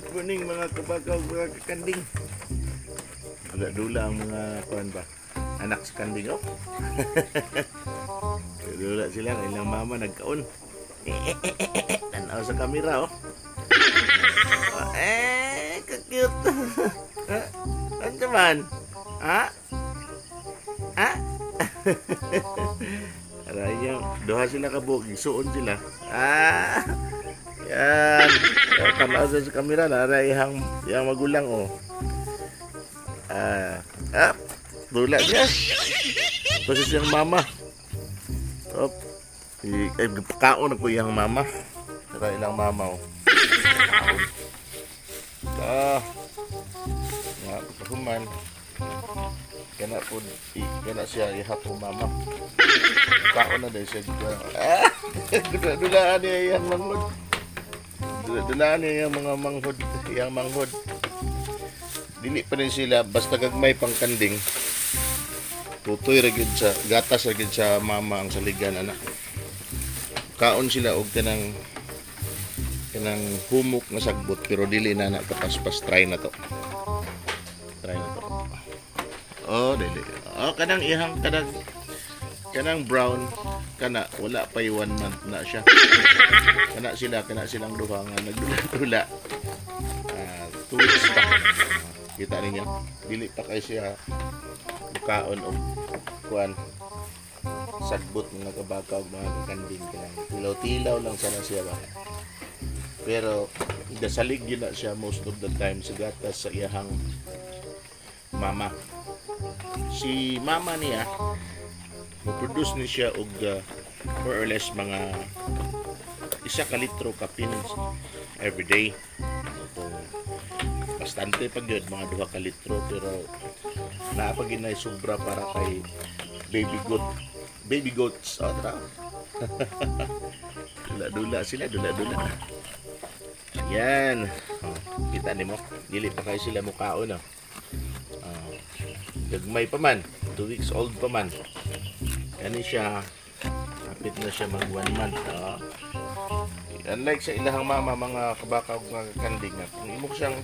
Morning, mga kabaka, mga kakanding. Dula-dula ang mga kuan ba? Anak sa kanding, oh. Dula sila kay ilang mama nagkaon. Tanaw sa kamera, oh. Eh, ka-cute. Ano man? Ha? Ha? Aray niyo, duha sila ka buok, gisuon sila. Ah! Yan. Tanaw sa kamera, naray iyang magulang, oh. Ah, ah, dula niya. Tapos siyang mama. Op. Ay, kaon na ko iyang mama. Tara, ilang mama, oh. Ah. Nga, kahuman. Kana po, kana siya ihap po mama. Kaon na dahil siya. Ah! Dula-dulaan niya iyang manghod. Dula-dulaan niya iyang mga manghod. Iyang manghod. Dili pa rin sila, basta gagmay pang kanding. Tutoy ra gyud sa gatas ra gyud sa mama ang saligan, anak. Kaon sila og kanang humok nga sagbot, pero dili na na kapaspas. Try na to. Try na to. Oh, dili. Oh, kanang ihang kanang brown kana wala pa 1 month na siya. Kana sila, kana silang duha nga nagdula-dula. Ah, 2 weeks pa. Ah, kita ninyo. Dili pa kay siya mukaon og kuan, sagbot, mga kabaka ug mga kakanding. Kanang tilaw-tilaw lang sana siya ba. Pero gasalig yun na siya most of the time sa gatas sa iyahang mama. Si mama niya, mo-produce ni siya og more or less mga 1 ka litro kapin every day. Kung bastante pag yun, mga 2 ka litro, pero naa pa gyud sobra para kay baby goat. Baby goats. Oh, tara. Dula-dula sila, dula-dula. Yan. Oh, kita nimo. Dili pa kayo sila mukaon, oh. Oh, gagmay pa man. 2 weeks old pa man. Kani siya, hapit na siya mag 1 month. Oh. Unlike sa ilahang mama, mga kabaka ug mga kanding, nga kung imo siyang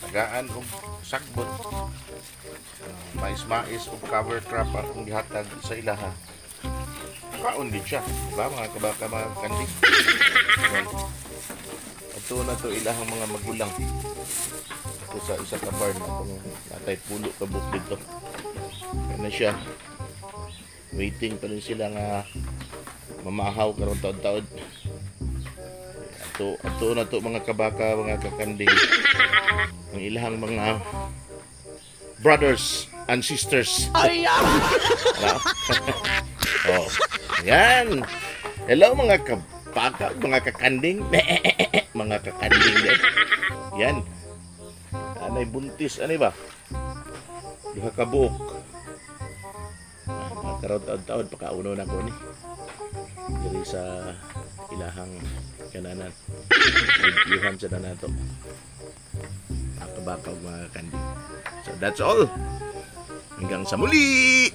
tagaan og sagbot, mais-mais og cover crop akong gihatag sa ilaha, kaon din siya, diba, mga kabaka, mga kanding? Yan. Ato na to ilahang mga magulang. Ito sa isa ka barn atong natay pulo ka buok dito. Kana siya. Waiting pa rin sila nga mamahaw karon taod-taod. Ato ato na to, mga kabaka, mga kakanding. Ang ilahang mga brothers and sisters. Ay, Oh. Yan. Hello, mga kabaka, mga kakanding. Mga kakanding din. Yan. Anay buntis, ano ba? Duha ka buok. Ah, karon taod-taod pakauno na ko ni. Diri sa ilahang kananan. Limpyuhan sa na nato. Mga kabaka ug mga kakanding. So that's all. Hanggang sa muli.